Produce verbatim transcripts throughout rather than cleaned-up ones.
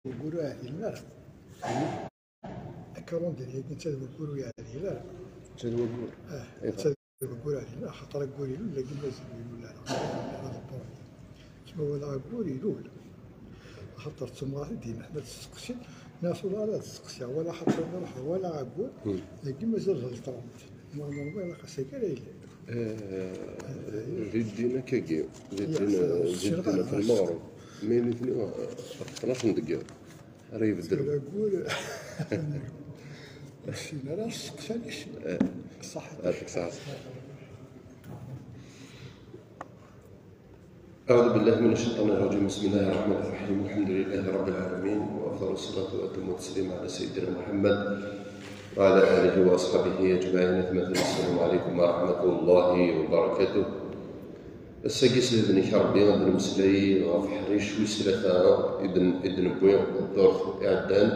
Waggur ur ɛdil ara. Akalundri-agi netta d waggur ur yeɛdil ara. Netta d waggur. Ah, netta d waggur ur ɛdil ara, axaṭer aggur ilul, dagi mazal ur ilul ara. Ad ḍebbren. Ttma wala aggur ilul. Axaṭer d temɣart i d-yenna, ḥna testeqsi, nniɣ tura ara testeqsiɣ, wala xaṭer nruḥ, wala aggur, dagi mazal d lṭrant. Nniɣ normal, ilaq asagi ara yili. Eh, di ddin akkagi, di ddin, di ddin ɣef lmeɣreb. Mi nitni ɣef tnac n deg yiḍ ara ibeddel. Aggur, ur ssinen ara, steqsan-is. Ṣaḥit. Yeɛṭik ṣṣeḥḥa. أعوذ بالله من الشيطان الرجيم. بسم الله الرحمن الرحيم. الحمد لله رب العالمين، وأفضل الصلاة وأتم التسليم على سيدنا محمد وعلى آله وأصحابه أجمعين. أثمة، السلام عليكم ورحمة الله وبركاته. Ass-agi s idni-k a Ṛebbi ad d-nemmeslay ɣef ḥric wis tlata i d-, i d-newwi ddurt iɛeddan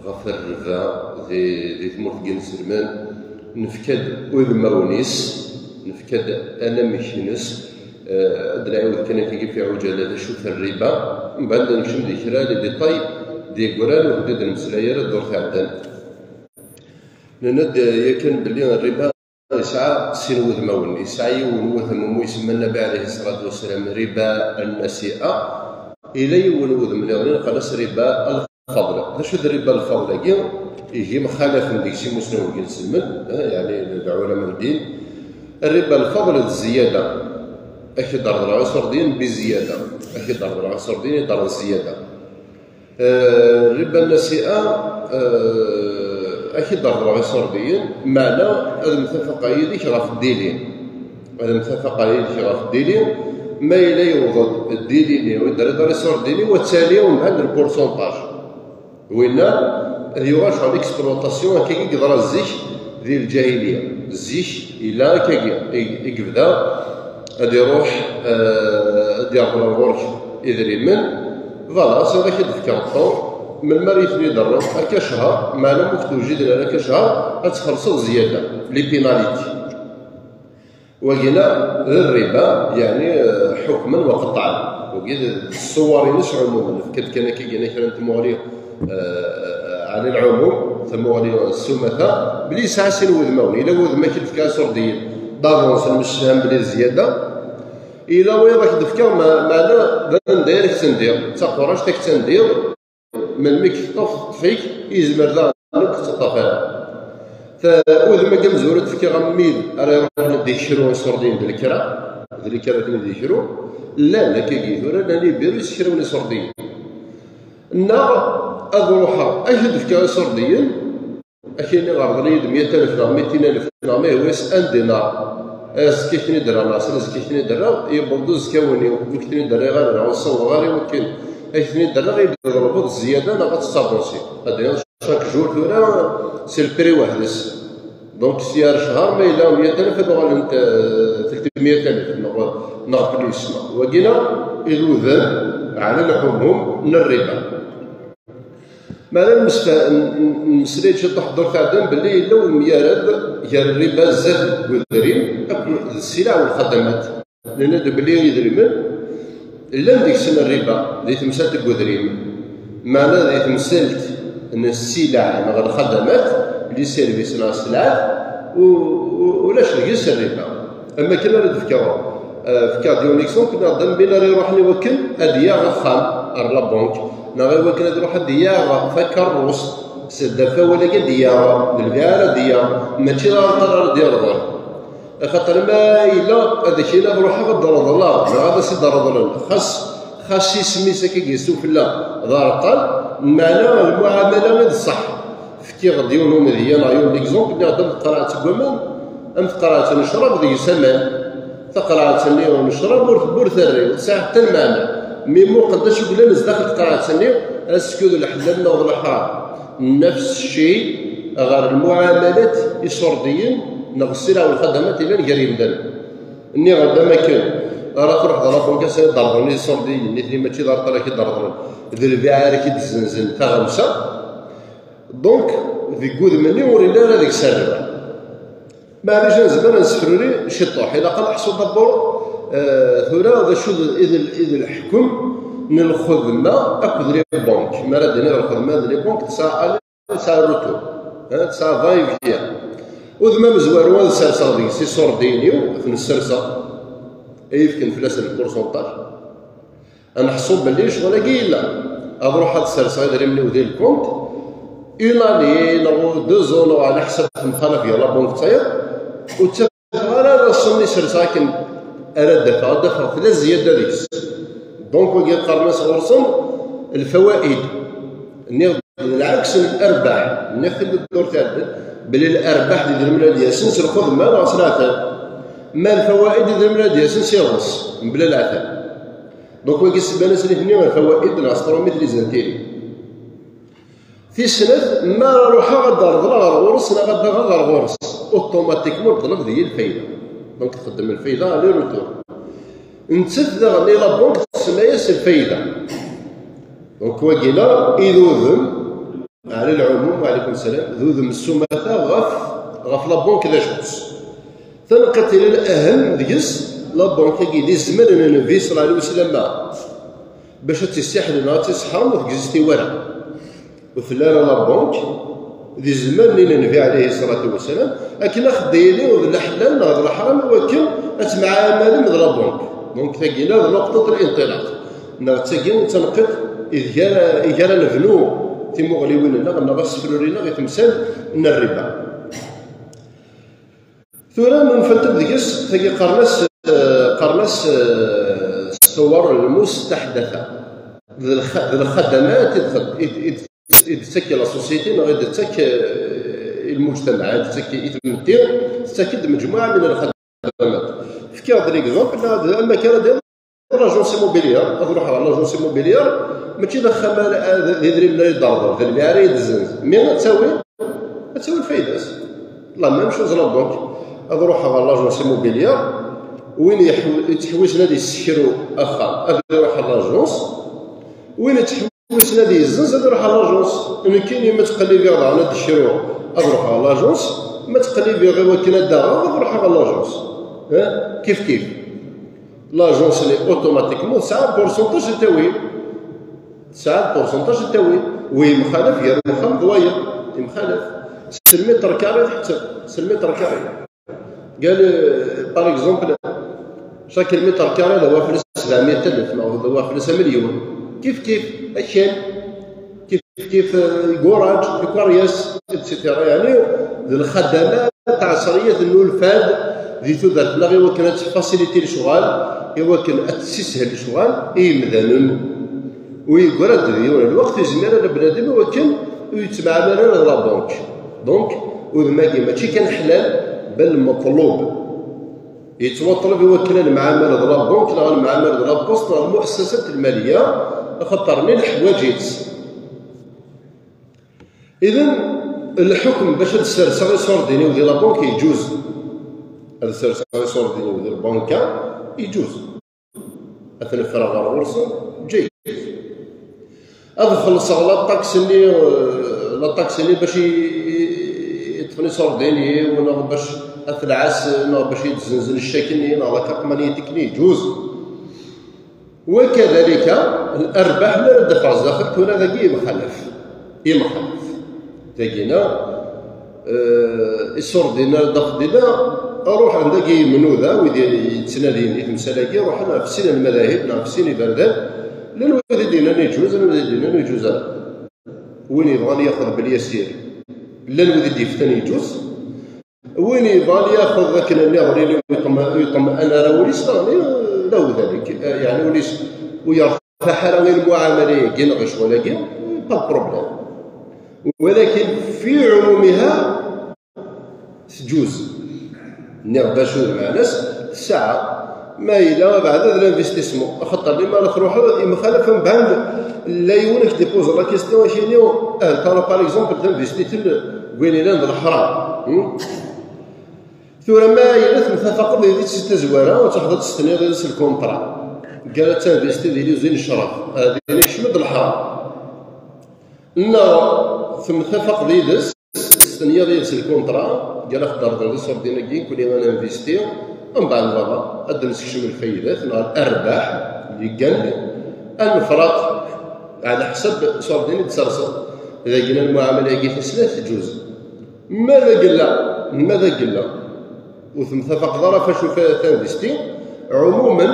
ɣef rriba di, di tmurt n yinselmen. Nefka-d udmawen-is, nefka-d anamek-ines. Eh, ad d-nɛiwed kan akkagi fi ɛuǧala d acu-t rriba, mbeɛd ad nekcem di kra les détails d-yeggran ur d-nemmeslay ara ddurt iɛeddan. Nenna-d yakan belli rriba yesɛa sin wudmawen. Yesɛa yiwen wudem umi isemma Nnabi ɛalayhi ṣṣalatu wassalam riba n-nasi'a, ila yiwen wudem nniḍen iqqen-as riba al-fadl. D acu d riba al-fadl-agi? Ihi mxalafen deg-s imusnawen n yinselmen, eh, yeɛni lɛulama n ddin. Riba al-fadl d zzyada. Ad k-d-reḍleɣ iṣurdiyen bi zzyada. Ad k-d-reḍleɣ iṣurdiyen, iḍerren zzyada. Eh, riba n-nasi'a, eh, ad k-d-reḍleɣ iṣurdiyen, meɛna ad mtafaqeɣ yid-k ɣef ddili. Ad mtafaqeɣ yid-k ɣef ddili. Ma yella yewweḍ-d ddili-nni, ur d-terriḍ ara iṣurdiyen-iw, ad tali umbeɛd lpursunṭaj. Winna ad yuɣal ɣer l'exploitation, akkagi i yeḍra zik di lǧahiliya. Zik yella akkagi i, i yebda ad iruḥ, eh, ad d-yerḍel ɣur-k idrimen, voilà, s ad ak-d-fkeɣ ṭṭur, melmi ara yi-ten-id-rreḍ, akka ccher, meɛna ma ur k-d-wjiden ara akka ccher, ad txellṣeḍ zzyada, les pénalités. Wagina d rriba, yeɛni, eh, ḥukmen wa qeṭṭɛen. Wagi d ṣṣuwar-ines ɛumumen. Nefka-d kan akka gina kra n tmuɣli, eh, ɛla lɛumum, tamuɣli s umata, belli yesɛa sin wudmawen. Yella wudem ad k-d-fkeɣ iṣurdiyen, d'avance, nemsefham belli d zzyada. Yella wayeḍ ad k-d-fkeɣ, ma-, meɛna d anda ara k-tendiḍ, d taquract ad k-tendiḍ. Melmi k-teṭṭef, teṭṭef-ik, yezmer daɣen ur k-teṭṭef ara. Ta-, udem-agi amezwaru d-fkiɣ am wid ara iruḥen ad d-ikru iṣurdiyen d lekra, d lekra ad ten-id-ikru. Llan akkagi tura, llan ibiru yessekrawin iṣurdiyen. Neɣ ad ruḥeɣ, ad k-d-fkeɣ iṣurdiyen, ad k-iniɣ rḍel-iyi-d meyya alef neɣ mitin alef neɣ ma yehwa-yas un dinar. Azekka ad k-ten-id-rreɣ, neɣ s azekka ad k-ten-id-rreɣ, yewweḍ-d uzekka-nni, ur k-ten-id-rriɣ ara, neɣ ur ssawḍeɣ ara i wakken ad k-ten-id-rreɣ, ad yi-d-tḍelbeḍ zzyada neɣ ad tettaḍusi. Ad d-iniḍ cinq jours tura, c'est le prix weḥd-s. Donc, sya ar ccher, ma yella meyya alef, ad uɣalent, eh, telt meyya alef, neɣ, neɣ plus, neɣ. Wagina, i d udem, ɛla lɛumum, n rriba. Meɛna nemmeslay ciṭuḥ ddurt iɛeddan belli yella umyarad gar rriba zdat n udrim akked ssilaɛ u lxadamat. Nenna-d belli idrimen llan deg-sen rriba di temsalt n udrim, meɛna di temsalt n ssilaɛ neɣ lxadamat, les services neɣ sselɛat, u-, u-, ulac deg-s rriba. Am wakken ara d-fkeɣ, eh, fkeɣ-d yiwen l'exemple, neɣ d am win ara iruḥen i wakken ad yaɣ axxam ar la banque, neɣ i wakken ad iruḥ ad d-yaɣ takeṛṛust, s ddaf awal-agi ad d-yaɣ, d lbiɛ ara d-yaɣ, mačči d areṭṭal ara d-yerḍel. Axaṭer ma yella ad ak-yini ad ruḥeɣ ad d-reḍleɣ, neɣ ad as-id-reḍlen, xas, xas isem-is akkagi sufella d areṭṭal, meɛna lmuɛamala i d ṣṣeḥ. Fkiɣ-d yiwen umedya neɣ yiwen l'exemple, nniɣ-d am tqerɛet n waman, am tqerɛet n ccrab deg-s aman. Taqerɛet-nni n ccrab ur, ur terri, ur tesɛi ḥetta lmeɛna. Mi muqel d acu yellan zdaxel tqerɛet-nni, askud lḥellal neɣ d leḥram. Nefs cci ɣer lmuɛamalat iṣurdiyen neɣ ssilaɛ u lxadamat yellan gar yemdanen. Nniɣ-d am akken ara truḥeḍ ɣer la banque ad d-reḍlen iṣurdiyen, nitni mačči d areṭṭal ara k-id-reḍlen, d lbiɛ ara k-id-zzenzen taɣawsa. Donc, deg wudem-nni ur yelli ara deg-s rriba. Maɛlic, nezmer ad nessefruri ciṭuḥ. Ilaq ad neḥṣu d'abord, eh, tura d acu d, i d, i d leḥkem n lxedma akked les banques. Mi ara d-iniɣ lxedma d les banques, tesɛa aller, tesɛa retour, eh, tesɛa va-et-vient. Udem amezwaru ad serseɣ deg-s iṣurdiyen-iw, ad ten-sserseɣ, ad yi-fken fell-asen le pourcentage. Ad neḥṣu belli lecɣal-agi yella. Ad ruḥeɣ ad serseɣ idrimen-iw di lkunt, une année neɣ deux ans neɣ ɛla ḥsab temxalaf gar la banque d tayeḍ, ur ttafeɣ ara laṣel-nni serseɣ akken ara d-afeɣ, ad d-afeɣ tella zzyada deg-s. Donc wagi qqaren-as ɣur-sen lfawaid. Nniɣ-d d lɛeks n larbaḥ. Nniɣ-t-id ddurt iɛeddan belli larbaḥ d idrimen ad yasen s lxedma neɣ s leɛtab. Ma lfawaid d idrimen ad yasen s iɣes mebla leɛtab. Donc wagi ssebba-nnes nitni lfawaid neɣ s tṛumit les intérêts. Tis snat, mi ara ruḥeɣ ad d-reḍleɣ ɣer ɣur-s neɣ ad d-aɣeɣ ɣer ɣur-s, automatiquement ṭṭleb deg-i lfayda. Donc txeddem lfayda aller retour. Nettat daɣen i la banque tsemma-yas lfayda. Donc wagina i d udem, ɛla lɛumum, wa ɛlaykum salam, d udem n ssumata ɣef, ɣef la banque d acu-tt. Taneqqiṭ yellan ahem deg-s, la banque-agi d izmalen n Nnbi ṣella Llahu ɛalayhi wa sallam bac ad tt-issiḥlen neɣ ad tt-iseḥrem ur texisti wara. Ur telli ara la banque d izmalen n Nnbi ɛalayhi ṣṣalatu wa ssalam, akken ad aɣ-d-yini d leḥlal neɣ d leḥram i wakken ad temɛamalem d la banque. Donc tagina d nuqṭat n linṭilaq, neɣ d tagi d taneqqiṭ ideg ara, ideg ara nebnu timuɣliwin-nneɣ neɣ asefruri-nneɣ i temsal n rriba. Tura nunfent-d deg-s, tagi qqaren-as, eh, qqaren-as, eh, ṣṣuwar lmustaḥdata. D lxa-, d lxadamat i d-, i d-, i d-, i d-tettak la société neɣ i d-tettak, eh, i lmujtamaɛ, i d-tettak i tmetti, tettak-d mejmuɛa min lxadamat. Fkiɣ-d l'exemple, am akken ara d-, l'agence immobilière, ad ruḥeɣ ɣer l'agence immobilière, mačči d axxam ara, d, d idrimen ara yi-d-terḍel, d lbiɛ ara yi-d-tezzenz. Mais ad tawi, ad tawi lfayda-s. La même chose la banque. Ad ruḥeɣ ɣer l'agence immobilière, win yeḥw-, yettḥewwisen ad yessekru axxam, ad iruḥ ɣer l'agence, win yettḥewwisen ad yezzenz, ad iruḥ ɣer l'agence. Nekkini ma ttqellibeɣ daɣen ad d-kruɣ, ad ruḥeɣ ɣer l'agence, ma ttqellibeɣ i wakken ad d-aɣeɣ, ad ruḥeɣ ɣer l'agence. Eh? Kif kif. L'agence-nni automatiquement tesɛa pourcentage ad tawi. Tesɛa pourcentage ad tawi. Wi yemxalaf gar uxxam d wayeḍ. Yemxalaf. S lmitr kari teḥseb. S lmitr kari. Qal, euh, par exemple, chaque mètre carré d awa fell-as sebɛemya alef neɣ d awa fell-as amelyun. Kif kif, akal. Kif kif, euh, iguraj, ikaryas, et cetera. Yeɛni, d lxadamat, taɛṣeriyat n ulfad di tudert-nneɣ i wakken ad tfasiliṭi lecɣal, i wakken ad tessishel lecɣal i yimdanen. U yeggra-d di yiwen n lweqt, yezmir ala bnadem i wakken ur yettemɛamal ara d la banque. Donc, udem-agi mačči kan ḥlal, bal meṭlub. Yettwaṭleb i wakken ad nemɛamal d la banque, neɣ ad nemɛamal d la poste, neɣ d lmuassasat lmaliya, axaṭer-nni leḥwaǧ-itt. Iden, lḥukm bac ad sserseɣ iṣurdiyen-iw di la banque yeǧuz. Ad sserseɣ iṣurdiyen-iw di lbanka yeǧuz. Ad ten-ffreɣ ɣer ɣur-sen, ǧayez. Ad xellṣeɣ la taxe-nni, eh, la taxe-nni bac i, i, i ṭṭfen iṣurdiyen-iw, neɣ bac ad t-lɛasen, neɣ bac i d-zzenzen ccak-nni, neɣ la carte magnétique-nni, yeǧuz. Wakadalika, larbaḥ mi ara d-afeɣ zdaxel, tura dagi yemxalaf. Yemxalaf. Dagina, eh, iṣurdiyen ara d-afeḍ dinna, ruḥen dagi yimnuda, wid yettnadin i temsal-agi, ruḥen ɣef sin lmadahib, neɣ ɣef sin iberdan, llan wid i d-yennan yeǧuz, llan wid i d-yennan ur yeǧuz ara. Win yebɣan yaxed belyasir, llan wid i d-yeftan yeǧuz, Win yebɣan yaxed akken nniḍen ili yeṭṭem-, yeṭṭem'an ara ul-is, daɣen, eh, la udalik, eh, yeɛni ul-is ur yertaḥ ara i lmuɛamala-agi neɣ i ccɣel-agi, pas de problème. Walakin fi ɛumumiha tǧuz. Nniɣ-d acu d lmeɛna-s, tesɛa. Ma yella abeɛda d l'investissement, axaṭer limer ara truḥeḍ yemxalaf, mbeɛd la yiwen ad k-d-ipoze la question, ad k-yini, ah, tara par exemple tinvestit-in deg wayen yellan d leḥram. Hmm? Tura ma yella temtafaqeḍ yid-s si tazwara, ad truḥeḍ ad testeniḍ yid-s lkuntra. Gar ad tinvesti di les usines n ccrab, ah, din yekcem-d leḥram. Neɣ temtafaqeḍ yid-s, testenyaḍ yid-s lkuntra, gar ad xeddreḍ iṣurdiyen-agi, kuli ad ninvesti, mbeɛd merra ad d-nessekcem lfaydat neɣ arbaḥ, les gains, Ad nefraq ɛla ḥsab ṣṣurd-nni i d-tserseḍ. Dagi lmuɛamala-agi tis snat tǧuz. Ma d agella, ma d agella, ur temtafaqeḍ ara f acu f-, tinvesti, ɛumumen,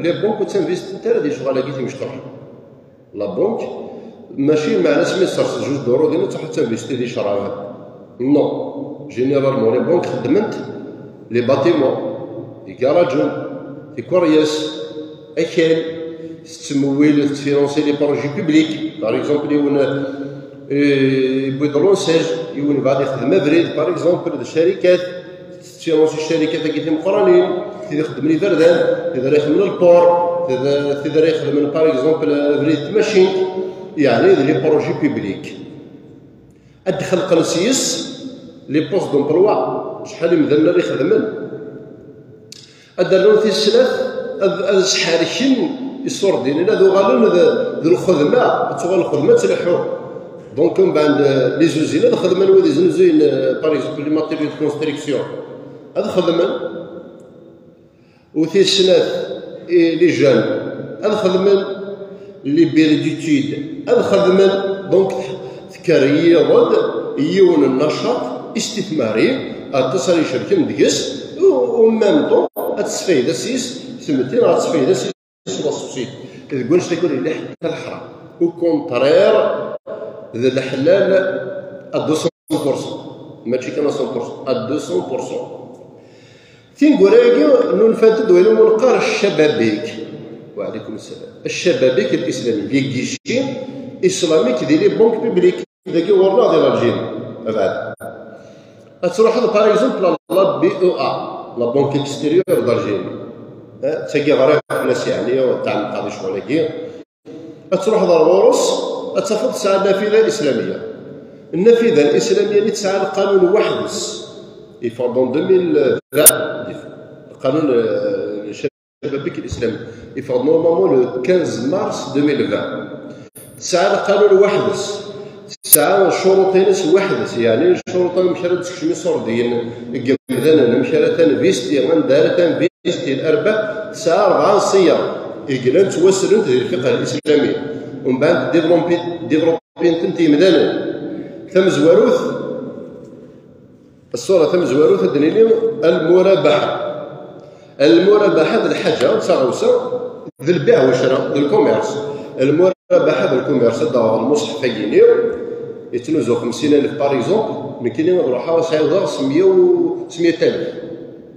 les banques ur ttinvestint ara di lecɣal-agi timecṭuḥin. La banque, mačči meɛna asmi tserseḍ juz duṛu din ad truḥ ad tinvesti di ccrab. Non. Généralement, les banques xeddment les bâtiments, igaraǧen, tikeryas, akal, tettmewwil, tettfinansi les projets publics. Par exemple, yiwen, euh, yewwi-d l'ONCEJ, yiwen yebɣa ad yexdem abrid, par exemple, d ccarikat, tettfinansi ccarikat-agi timeqqranin, tid ixeddmen iberdan, tid ara ixedmen lport, tid, tid ara ixedmen, par exemple, abrid n tmacint, yeɛni d les projets publics. Ad d-xelqen s-yes les postes d'emploi, acḥal imdanen ara ixedmen. Ad d-rnun tis snat, ad, ad sḥerken iṣurdiyen, ad uɣalen d, d lxedma, ad tuɣal lxedma ad tleḥḥu. Donc, mbeɛd, euh, les usines ad xedmen wid iznuzuyen, euh, par exemple, les matériaux de construction. Ad xedmen. U tis snat, i les jeunes ad xedmen, les bureaux d'études ad xedmen. Donc, tkerriyeḍ-d yiwen n nnacaṭ istithmari, aṭas ara icerken deg-s, u, u en même temps ad tesfayda s-is tmetti neɣ ad tesfayda s-is la société. Deg wannect-agi ur yelli ḥetta leḥram. Au contraire, d leḥlal à deux cents pour cent. Mačči kan à cent pour cent, à deux cents pour cent. Tineggura-agi nunfant-d wayen umi neqqar ccababik. Wa ɛlaykum ssalam. Ccababik l-islami, les guichets islamiques di les banques publiques. Dagi ɣur-neɣ di l'Algérie, abɛad. Ad truḥeḍ, par exemple, à la B E A, la Banque Extérieure d'Algérie. Eh, d tagi ɣriɣ fell-as, yeɛni, ur ttɛelliqeɣ di ccɣel-agi. Ad truḥeḍ ar ɣur-s, ad tafeḍ tesɛa nnafida islamiyya. Nnafida islamiyya-nni tesɛa lqanun weḥd-s. Yeffeɣ-d en deux mille vingt, lqanun, euh, Shababik Islam. Yeffeɣ-d normalement le quinze mars deux mille vingt. Tesɛa lqanun weḥd-s. Tesɛa ccuruṭ-ines weḥd-s, yeɛni ccuruṭ amek ara d-tekcem iṣurdiyen deg yimdanen, amek ara tinvesti, anda ara tinvesti, l'arbaḥ. Tesɛa rebɛa n ṣṣiya i yellan ttwaslent di lfiqh al-islami. Umbeɛd développi-, développin-tent yimdanen. Tamezwarut, Ṣṣura tamezwarut ad d-nini lmurabaḥa. Lmurabaḥa d lḥaǧa, d taɣawsa, d lbiɛ u ccra, d lkumirs. Lmurabaḥa d lkumirs, ad d-aɣeɣ lmuṣḥef-agi-nni, yettnuzu xemsin alef, par exemple, nekkini ad ruḥeɣ ad sɛiwdeɣ s meyya u, s meyya alef.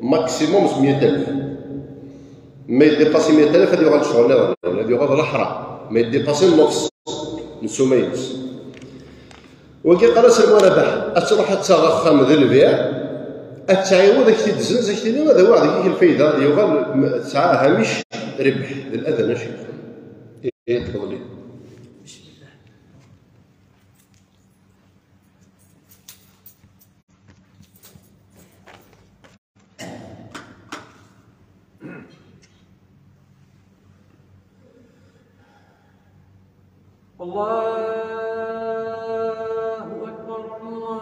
Maximum s meyya alef. Ma yeddipaṣi meyya alef, ad yuɣal d ccɣel niḍen, ad yuɣal d leḥram. Ma yeddipaṣi nnefṣ n ssuma-ines. Wagi qqar-as lmurabaḥ, ad truḥ ad taɣ axxam d lbiɛ, ad tɛiwed, ad k-t-id-tezzenz, ad k-tini ad awiɣ deg-k lfayda, ad yuɣal m-, tesɛa hamic ribḥ, d lada n acik. Ihi, tfeḍli. الله أكبر، الله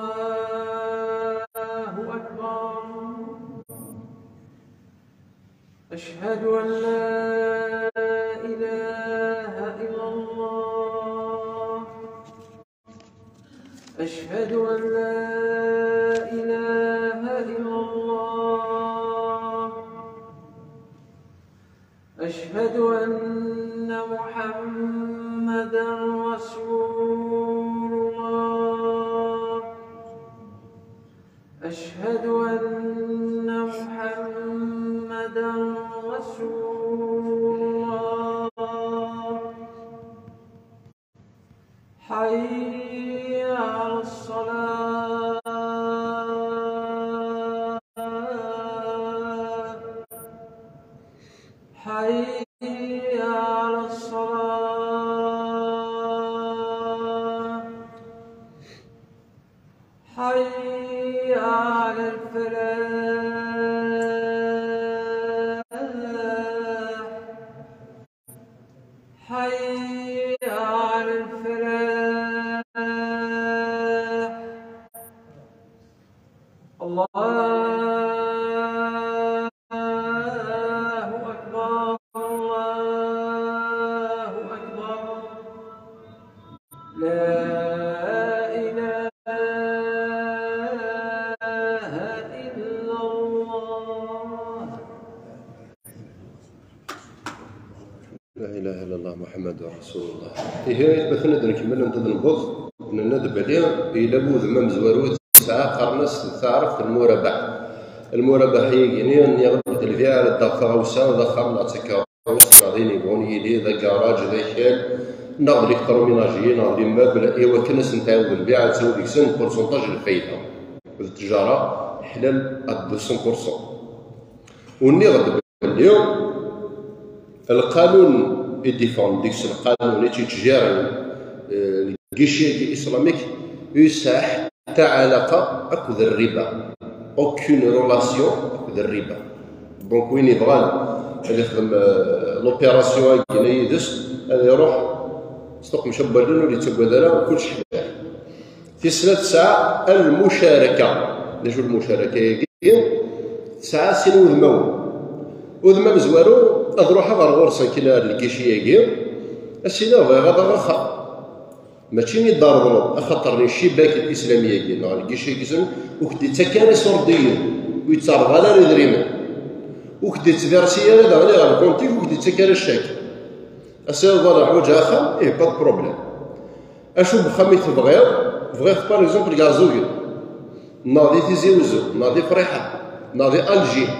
أكبر. أشهد أن لا إله إلا الله. أشهد أن لا إله إلا الله. أشهد أن محمدا رسول الله. أشهد أن محمدا رسول الله. حي على الصلاة. حي على الصلاة. حي على الفلاح. حي على الفلاح. الله أكبر، الله أكبر. لا إله إلا الله. لا إله إلا الله محمد رسول الله. Ihi, atmaten, ad nkemmel anda d-newweḍ. Nenna-d belli yella wudem amezwaru i tesɛa, qqaren-as taɛrabt n lmurabaḥ. Lmurabaḥ-agi-nni, nniɣ-d lbiɛ, ad d-taɣ taɣawsa, d axxam neɣ d takeṛṛust, neɣ d ayen yebɣun yili, d agaṛaj, d akal, neɣ d l'électroménager, neɣ d immeuble, i wakken ad sen-tɛiwed lbiɛ, ad tawi deg-sen pourcentage n lfayda. D ttjara ḥlal à deux cents pour cent. U nniɣ-d belli lqanun i d-iffɣen deg-s, lqanun i tt-yettjaren, eh, lgici-agi islamique, ur yesɛi ḥetta ɛlaqa akked rriba. Aucune relation akked rriba. Donc, win yebɣan ad ixdem, eh, l'opération-agi yid-s, ad iruḥ s tuqemca n wallen, ur yettagad ara, kullec ḥlal. Tis snat tesɛa lmucaraka. D acu lmucaraka-agi? Tesɛa sin wudmawen. Udem amezwaru, ad ruḥeɣ ɣer ɣur-s akken ar lgici-agi, ad s-iniɣ bɣiɣ ad aɣeɣ axxam. Mačči i d-reḍleḍ, axaṭer ccibak islamiyagi neɣ lgici-agi, ur k-d-ittak ara isurdiyen, ur yettarḍal ara idrimen, ur k-d-ittversi ara daɣen ɣer lkunti, ur k-d-ittak ara ccak. Ass-a, voilà, ḥwaǧeɣ axxam, eh, pas de problème. Acu n uxxam i tebɣiḍ? Bɣiɣ, par exemple, deg Ɛeẓẓugen, neɣ di Tizi Wezzu, neɣ di Friḥa, neɣ di Alger.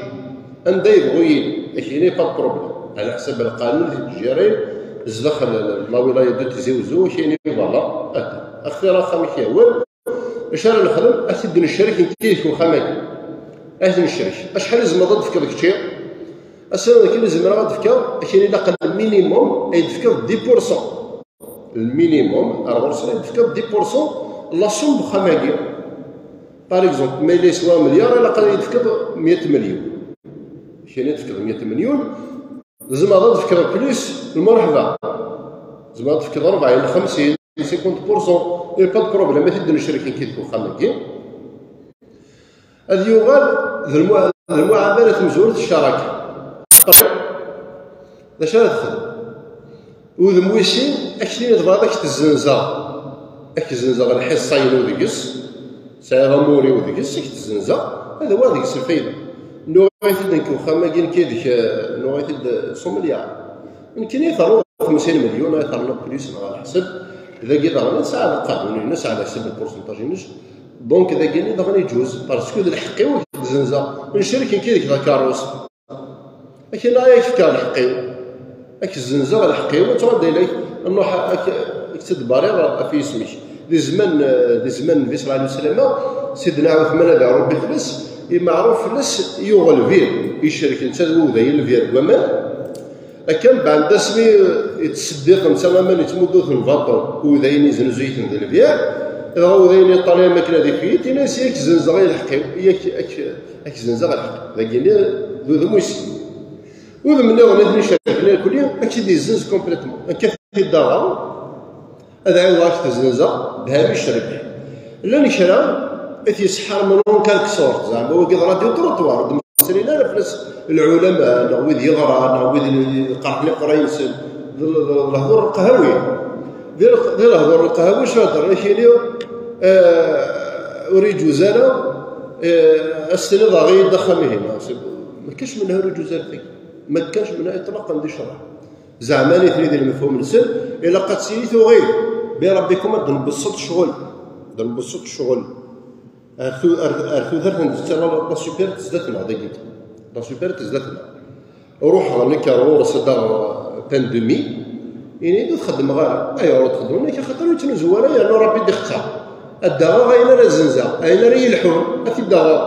Anda yebɣu yili, ak-yini pas de problème. Ɛla ḥsab lqanun di Lezzayer, zdaxel la wilaya de Tizi Wezzu, ak-yini voilà. Axir axxam i k-yehwan, acu ara nexdem? Ad t-id-necrek nekk yid-k uxxam-agi. Ad t-necrek. Acḥal i tzemreḍ ad d-tefkeḍ kečči? Ass-a, d akken i zemreɣ ad d-fkeɣ, akken ilaq, lminimum ay d-tefkeḍ dix pour cent. Lminimum, ar ɣur-sen ay d-tefkeḍ dix pour cent la somme n uxxam-agi. Par exemple, ma yella yeswa milyar, ilaq ad yi-d-tefkeḍ meyya milyun. Akken i d-tefkeḍ meyya milyun, tzemreḍ ad d-tefkeḍ plus, lmerḥba. Tzemreḍ ad d-tefkeḍ rebɛin, xemsin, cinquante pour cent, et pas de problème, ad t-id-necrek nekk yid-k uxxam-agi. Ad yuɣal d lmu-, d lmuɛamala tamezwarut, cceraka. D acu ara texdem? Udem wis sin, ad k-tini tebɣiḍ ad k-tezzenzeɣ. Ad k-zzenzeɣ lḥiṣṣa-inu deg-s, sɛiɣ amur-iw deg-s, ad k-tezzenzeɣ, ad awiɣ deg-s lfayda. Nuɣ-it-id nekk uxxam-agi, nekk yid-k, eh, nuɣ-it-id, eh, s umilyar. Nekkini ternuḍ xemsin milyun, ay ternuḍ plus neɣ ɛla ḥsab. Dagi daɣen tesɛa lqanun-ines, ɛla ḥsab lpursuntaj-ines. Donc, dagi-nni daɣen iǧuz, parce que d lḥeqq-iw ad k-d-zzenzeɣ. Necrek nekk yid-k takeṛṛust. Akken ay ak-fkeɣ lḥeqq-iw. Ad k-zzenzeɣ lḥeqq-iw, ad tuɣal d ayla-k, nruḥ ad k-, ad k-ttdebbariɣ ɣef yisem-ik. Di zzman, di zzman n Nnbi ṣella Llahu ɛalayhi wa sallam, Sidna Ɛutman, ad iṛebbi fell-as, imeɛruf fell-as, yuɣ lbir, icrek netta d wuday lbir deg waman, akka mbeɛd asmi yettseddiq netta aman, yettmuddu-ten baṭel, udayen yeznuzu-iten d lbir, dɣa udayen yeṭṭalay am akken ad ifyit, ini-as, yak zzenzeɣ i lḥeqq-iw, yak, ak, ak zzenzeɣ lḥeqq. Dagi-nni d udem wis sin. Udem nniḍen i ten-icerken irkelli, ad k-id-yezzenz complètement. Akka t-id-aɣeɣ, ad ɛiwdeɣ ad k-t-zzenzeɣ, d hamic rrbeḥ. Llan kra i t-yesḥermen en quelque sorte, zeɛma wagi d radio trottoir, ur d-mmeslin ara fell-as lɛulama, neɣ wid yeɣran, neɣ wid iqerḥen iqerray-nsen, d l-, d l-, d lehdur n lqehwi. Di l-, di lehdur n lqehwi, acu heddren, ad k-yini, eh, ur iǧuz ara, eh, ad s-tiniḍ aɣ-iyi-d axxam-ihin. Ma kkac menha ur iǧuz ara tagi. Ma kkac menha iṭlaqen di ccreɛ. Zeɛma nitni di lmefhum-nsen, ilaq ad tili tuɣi bi rabbikum ad d-nbesseḍ ccɣel. D-nbesseḍ ccɣel. Ar tu-, ar, ar tudert n d-tettaɣ la, la supérette zdat-neɣ dagi. La supérette zdat-neɣ. Ruḥeɣ nekk ar ɣur-s ad d-aɣeɣ pain de mie, ini-d ur t-xeddmeɣ ara. Ayɣer ur t-xeddmeɣ? Nekk axaṭer ur yettnuzu ara, yerna Ṛebbi d-ixettaṛ. Ad d-aɣeɣ ayen ara zzenzeɣ, ayen ara yelḥun, ad t-id-aɣeɣ.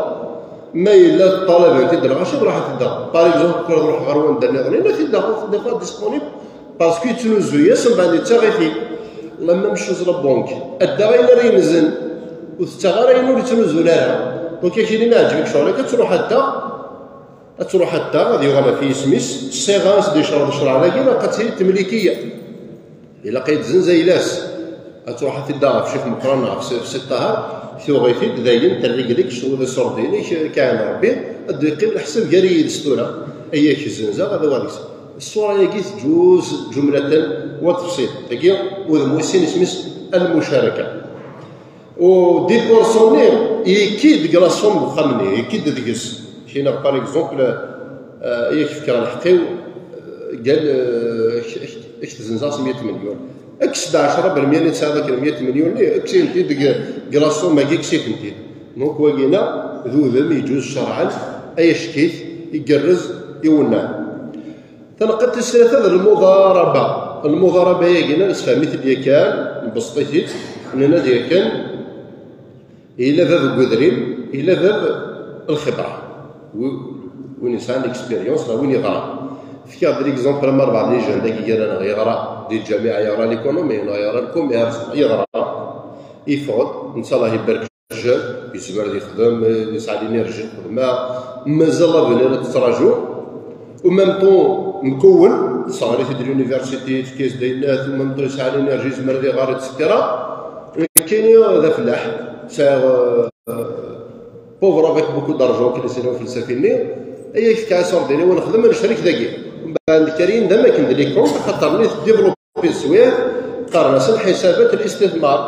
Ma yella ṭṭalabent-id lɣaci, ad ruḥ ad t-id-aɣeɣ. Par exemple, ad ruḥeɣ ɣer wanda nniḍen, ad t-id-aɣeɣ, ur t-, n'est pas disponible, parce que yettnuzu-yas, mbeɛd yettaɣ-it-id. La même chose la banque. Ad d-taɣ ayen ara yenzen, ur tettaɣ ara ayen ur yettnuzun ara. Donc, akini ma yeɛǧeb-ik ccɣel-agi, ad truḥ ad d-taɣ, ad truḥ ad d-taɣ, ad yuɣal ɣef yisem-is, ssiɣa ad s-d-yecreḍ ccreɛ dagi, ilaq ad tili temlikiya. Ilaq ad tezzenz ayla-s. Ad truḥ ad t-id-taɣ ɣef Ccix Meqqran, ɣef Si, Si Ṭaher, tuɣ-it-id, dayen, terra-k deg-s, u d asurdi-inek, kaɛen Ṛebbi, ad d-yeqqim leḥsab gar yid-s tura. Ay ak-zzenzeɣ, ad awiɣ deg-s. Ṣṣura-agi teǧǧuz ǧumlatan wa tefṣilt. Tagi, udem wis sin isem-is المشاركة. و dix pour cent-nni yekki-d deg la somme n uxxam-nni, yekki-d deg-s. Kina, par exemple, euh, yak fkiɣ lḥeqq-iw, euh, قال, euh, k-, k-, k-, tzenzaɣ s meyya milyon. Kkes-d ɛecra بالمية-nni tesɛiḍ akken meyya milyon-nni, kkes-iten-id deg, deg la somme-agi, kkes-iten-id. Donc, wagina d udem yeǧǧuz cerɛan, ay acek-it, igerrez, iwenneɛ. Taneqqiḍt tis tlata d lmuḍaraba. Lmuḍaraba-agi-nni, nessefhem-it-id yakan, nbesṭ-it-id, nenna-d yakan, yella bab n udrim, yella bab n lxibra. Wi-, win yesɛan l'expérience, neɣ win yeɣran. Fkiɣ-d l'exemple am rebɛa n les jeunes, dagi gar-aneɣ, yeɣra di lǧamiɛa, yeɣra l'économie, neɣ yeɣra le commerce, yeɣra. Yeffeɣ-d, netta Allah ibarek, jeune, yezmer ad yexdem, yesɛa l'énergie n lxedma, mazal l'avenir ad tettraǧu. Au même temps, mkewwen, tesɣer-it-id l'université, tefka-as-d ayennat, au même temps yesɛa l'énergie, yezmer ad iɣer, et cetera. Nekkini d afellaḥ, sɛiɣ, euh, pauvre avec beaucoup d'argent, akken i s-yenna ufelsafi-nni, ay ak-fkeɣ iṣurdiyen-iw ad nexdem, ad necrek dagi. Mbeɛd nekker-iyi-d am akken d les comptes, axaṭer nitni développés teswiɛt, qqaren-asen ḥisabat n listithmar,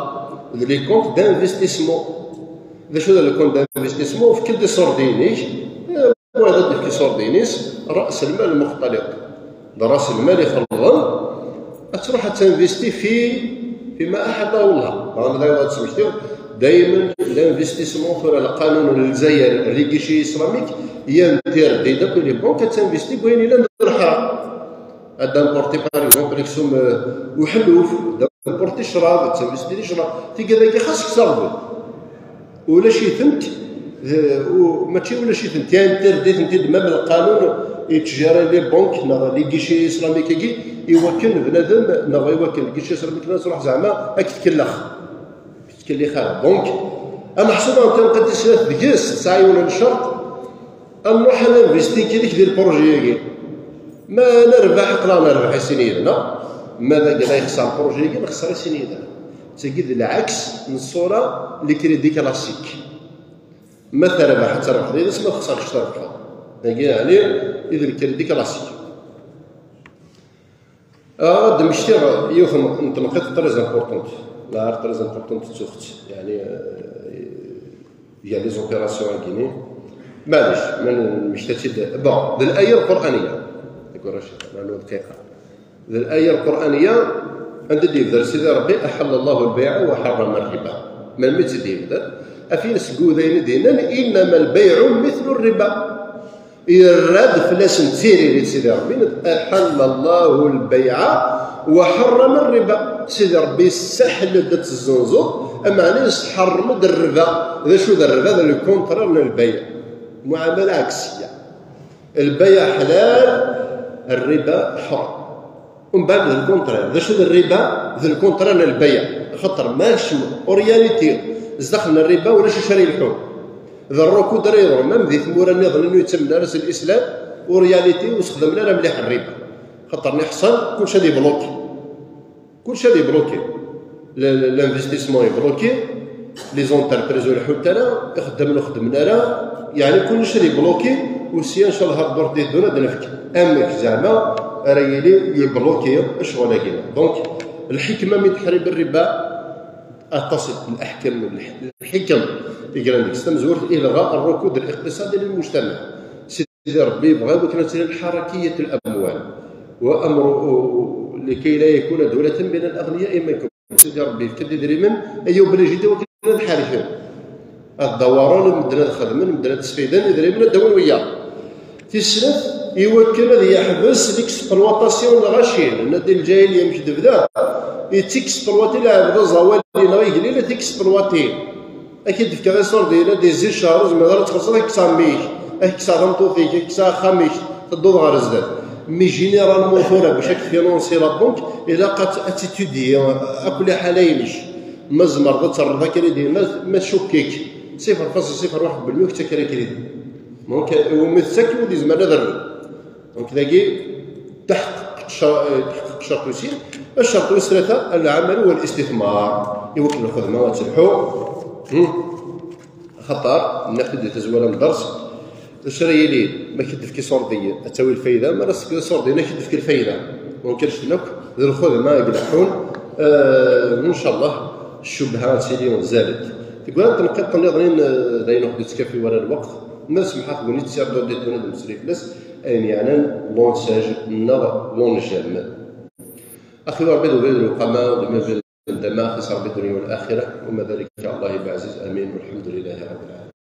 d les comptes d'investissement. D acu d le compte d'investissement? Efk-d iṣurdiyen-ik, eh, wayeḍ ad d-yefk iṣurdiyen-is, رأس المال المختلط. D ras lmal ixelḍen, ad truḥ ad tinvesti fi, فيما أحله الله. Neɣ d ayen ad smektiɣ, daymen l'investissement tura lqanun n Lezzayer, les guichets islamiques, i interdit akk les banques ad tinvesti deg wayen yellan d lḥram. Ad d-importi, par exemple, aksum, euh, uḥelluf, ad d-importi ccrab, ad tinvesti di ccrab. Tigad-agi xas kkes aɣbel. Ulac-itent, d-, u-, mačči ulac-itent, interdit-itent-id, même lqanun yettjara les banques neɣ les guichets islamiques-agi, iwakken bnadem, neɣ iwakken le guichet islamique ad truḥ zeɛma ad k-tkellex. Ur k-ttkellix ara. Donc, ameḥsub n tanqiḍt tis tlata deg-s, tesɛa yiwen n ccerṭ, ad nruḥ ad ninvesti kidek di lpruji-agi. Ma nerbeḥ, aql-aɣ nerbeḥ i sin yid-neɣ, ma d agla yexṣer lpruji-agi, nexṣer i sin yid-neɣ. Tagi d lɛeks n ṣṣura n les crédits classiques. Ma terbeḥ, ad terbeḥ yid-s, ma texṣer, kečč trebḥeḍ. Tagi, yeɛni, i d le crédit classique. Ad d-mmektiɣ yiwet n, n tenqiḍt très importante. Neɣ très importante d tuxt. Yeɛni, euh, gar les opérations-agi-nni. Maɛlic, ma nemmekta-tt-id. Bon, d l'aya lqur'aniya. D'accord, a Ccix, ma nɛawen dqiqa. D l'aya lqur'aniya, anda d-yebder Sidi Ṛebbi, أحل الله البيع وحرم الربا. Melmi i tt-id-yebder? Af-in seg wudayen i d-yennan, إنما البيع مثل الربا. Yerra-d fell-asen d tiririt Sidi Ṛebbi, أحل الله البيع وحرم الربا. Sidi Ṛebbi yessaḥel-d ad tezzenzeḍ, ameɛna yesḥerrem-d rriba. D acu d rriba? D le contraire n lbaya. Muɛamala ɛeksiya. Lbaya ḥlal, rriba ḥram. Umbeɛd d le contraire. D acu d rriba? D le contraire n lbaya. Axaṭer ma nekcem en réalité, zdaxel n rriba ulac acu ara yelḥun. D rrukud ara yeḍrun, même di tmura nniḍen ur yettamen ara s lislam, en réalité ur sexdamen ara mliḥ rriba. Xaṭer neḥṣan, kulci ad yebluki. Kulci ad yebluki. Le, le, l'investissement yebluki, les entreprises ur leḥḥunt ara, ixeddamen ur xeddmen ara, yeɛni kullec ad yebluki, u sya, ncallah, ar dduṛt d-yeddun ad d-nefk amek zeɛma ara yili yebluki ccɣel-agi. Donc, lḥikma mi teḥrim rriba, aṭas n leḥkem, lḥ-, lḥikam i yellan deg-s. Tamezwarut, إلغاء الركود الاقتصادي للمجتمع. Sidi Ṛebbi yebɣa i wakken ad tili الحركية الأموال. وأمر لكي لا يكون دولة بين الأغنياء منكم. Sidi Ṛebbi yefka-d idrimen, ay obligé i wakken ad ḥerken. Ad dawaren, medden ad xedmen, medden ad sfiden, idrimen ad d-awin wiyaḍ. Tis snat, i wakken ad yeḥbes l'exploitation n lɣaci. Nenna-d di lǧahiliya amek d-tebda, yettexploiti lɛebd aẓawali neɣ igellil, ad t-exploiti. Ad k-id-fkeɣ iṣurdiyen, ad d-yezzi ccher, ur tezmireḍ ara ad txellṣeḍ, ad k-kkseɣ mmi-k, ad k-kkseɣ taxxamt-ik, ad k-kkseɣ axxam-ik, tedduḍ ɣer zdat. Mais généralement tura, bac ad k-financer la banque, ilaq ad, ad titudyi akk liḥala-inek. Ma tzemreḍ ad terreḍ akrédit, ma, ma tcukk-ik, ṣifr faṣel ṣifr waḥed belmi ur k-ttak ara akrédit. Donc, iwumi tettak, ur yezmir ad rren. Donc, dagi, teḥqeq cca-, teḥqeq ccerṭ wis sin, ccerṭ wis tlata, العمل والاستثمار. I wakken lxedma ad telḥu. Hmm. Axaṭer, nniɣ-t-id di tazwara n dders, d acu ara yilin, ma k-id-tefk iṣurdiyen, ad tawi lfayda, ma ara s-tefkeḍ iṣurdiyen, ad k-id-tefk lfayda. Donc, annect-en akk, d lxedma i ileḥḥun, euh, ncallah, ccubha ad tili zalet. Deg wayen n tneqqiḍt nniḍen, eh, d ayen ur ɣ-d-yettkafi wara lweqt, ma semḥat win i tt-irdun di ddunit d mmeslay fell-as, ayen yeɛnan l'enseignement neɣ l'enseignement. Axi Rebbi d ubrid n lewqama, d ubrid n ddama, axi s Rebbi dunya u laxira, وما ذلك على الله بعزيز، آمين، والحمد لله رب العالمين.